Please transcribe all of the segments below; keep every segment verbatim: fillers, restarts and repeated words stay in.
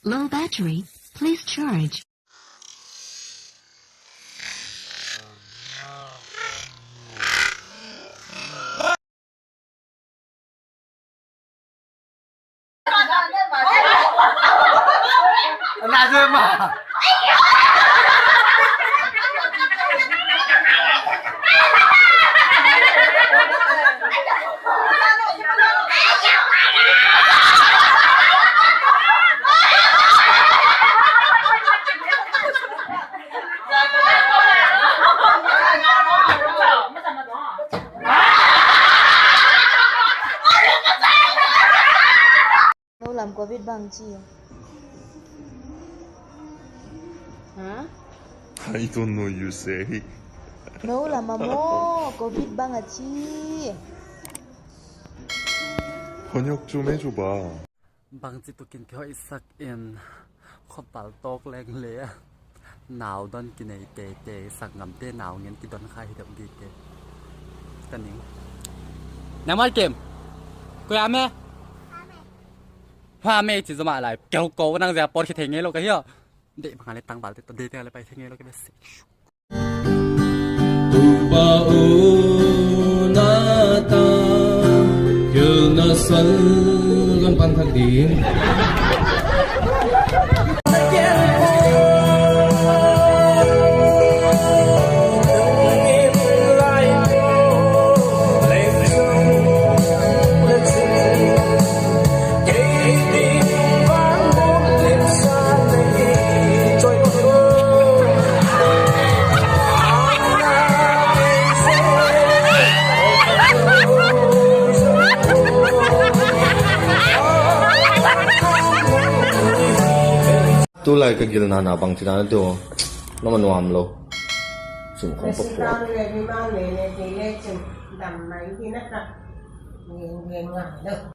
Low battery, please charge. Nou lam covid bang chi? Ha? I don't know, you say. Nou lam a maw covid bang a chi? Honyok chu me chu ba. Bangchi tukin kihoihsak in khopal tawk leng le nau don kinei teitei, sak ngamte nau ngen kidon kha hi deuh dite. Ka ning. Nang mai kem. Koi a me? Hua me chi zoma lai. Keu ko nang zia por khi thei ngeilou ka hia. Dei bang le tang bal te to dei te le pai thei ngeilou ka be se. Tupa u na ta, kil na sal lam pan thak ding. Tulai ka gilna na bang china na tu, na man nuam lou. Sim kong pa pua.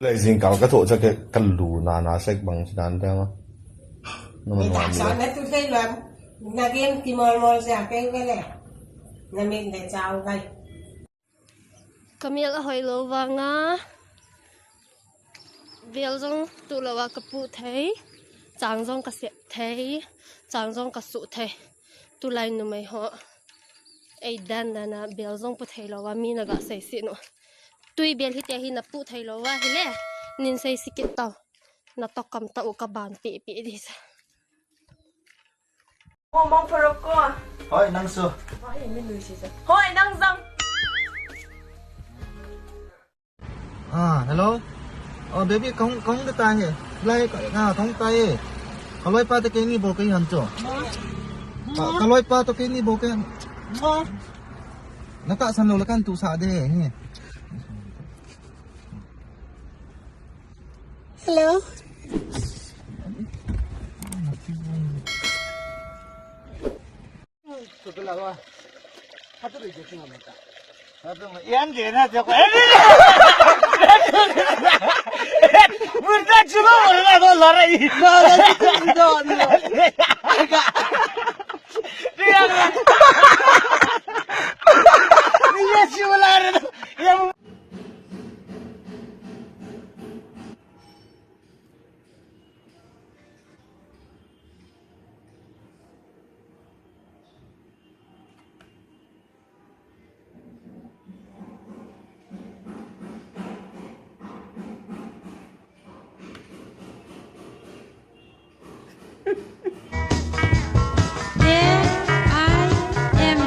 Lai zingkal ka thoh chak ka lu na na sek bang china na tu. Na man nuam lou. Sa na tu thei lam, na gen ki mol mol sa kei vele. Na min de chau gai. Ka mial a hoihlou vanga, bel zong tuh lou a ka puh thei, chang zong ka sep thei, chang zong ka suh thei. Tulai numei ho ei dan dan a bel zong puh theilou a mi na gah sei sin uh. Tui bel hite hi na puh theilou a hile, nin sei si kit tau. Na tok kam ta uh ka ban pi pi di sa. Mong mong pharok ko. Hoi, nang su. Hoi, mi nui si sa. Hoi, nang zang. Ah, hello. Oh, baby, kong, kong de ta he. Lai, ah, kong ta he. Ka loi pa te kei ni bo kei han cho. Ka, ka loi pa to kei ni bo kei han. Na ta san lou la kan tu sa de he. Hello. Yan je na je ko. Murda chulo murda ko larai. Murda chulo murda ko larai. K I M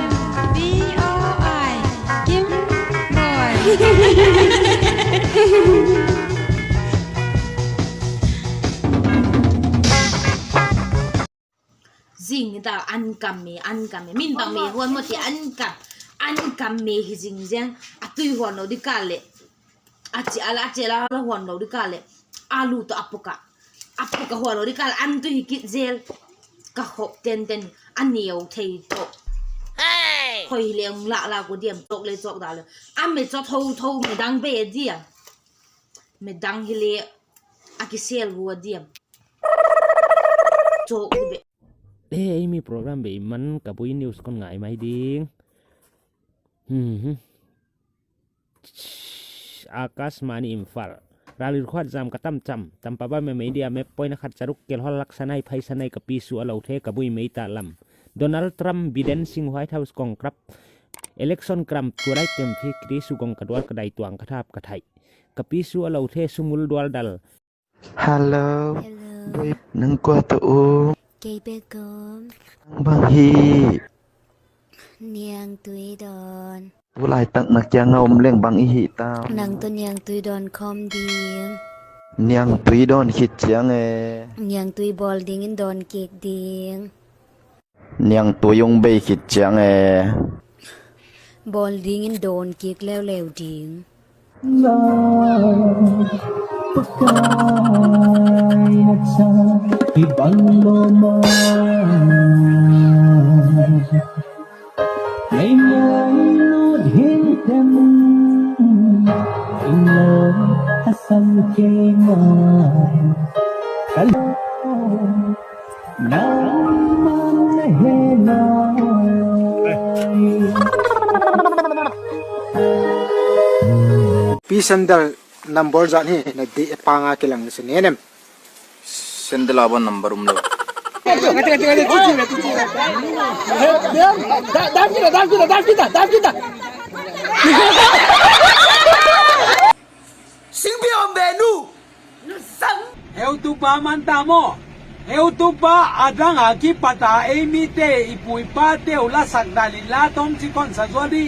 B O I, Kim Boy. Zing ta an kam me, an kam me. Min bang me huan mo ti an kam. An kam me hi zing zeng. A tui huan lou di ka le. A chi ala, a chi ala huan lou di ka le. A lu to a puka. A puka huan lou di ka le. An tui hi kit zel. Ka hop ten ten. A neu thei to. Hoi le ong la la ko diam tok le tok da le. A me chot ho tho me dang be diam. Midang hi le a kisel vua diam. Chok hi be. Eh, ei mi program be man ka bui news kon ngai mai ding. Hmm. Akashvani Imphal. Rali khuat zam ka tam cham, tam pa ba me media me point khat charuk kel hol lak sanai phai sanai ka pi su a lo the ka bui mei ta lam. Donald Trump, Biden sing White House kong krap. Election kram tuarai tem phi kri su gong ka dual ka dai tuang ka thap ka thai. Ka pi su a lo the sumul dual dal. Hello. Hello. Bui nang kua to u. Kei pe kom. Bang hi. Niang tui don. Tulai tak na kia nga om leng bang i hi ta. Nang to niang tui don khom ding. Niang tui don khit chiang e. Niang tui bol ding in don kik ding. Niang tui ung bei khit chiang e. Bol ding in don kik leu leu ding. Pi sandal number zat hi na di panga kilang se ne nem. Sandal a bon number um lou. Dam kita, dam kita, dam kita, dam kita. Singpi om benu. Heutupa man ta maw. Heutupa a dang a kipat a ei mite i pu i pate uh la sak dan in la tom chi kon sa zual di.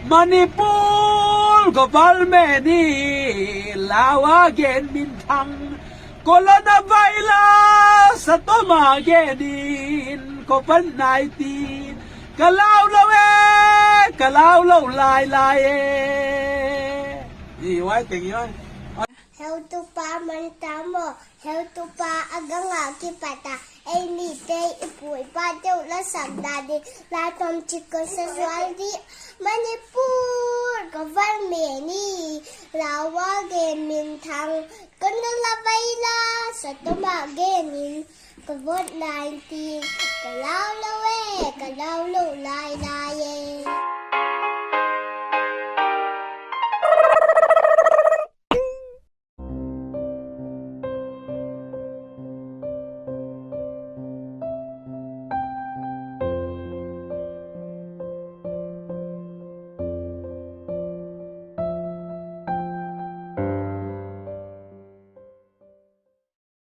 Manipur government in lau a gen minthang. Coronavirus a tom a gen in covid nineteen. Ka lau lou e, ka lau lou lai lai e. I wai teng i wai. Heutupa man ta maw, heutupa a dang a kipat a ei mite i pu i pate uh la sak dan in la tom chi kon sa zual di. Manipur government in lau a gen minthang. Coronavirus a tom a gen in covid nineteen. Ka lau lou e, ka lau lou lai lai e.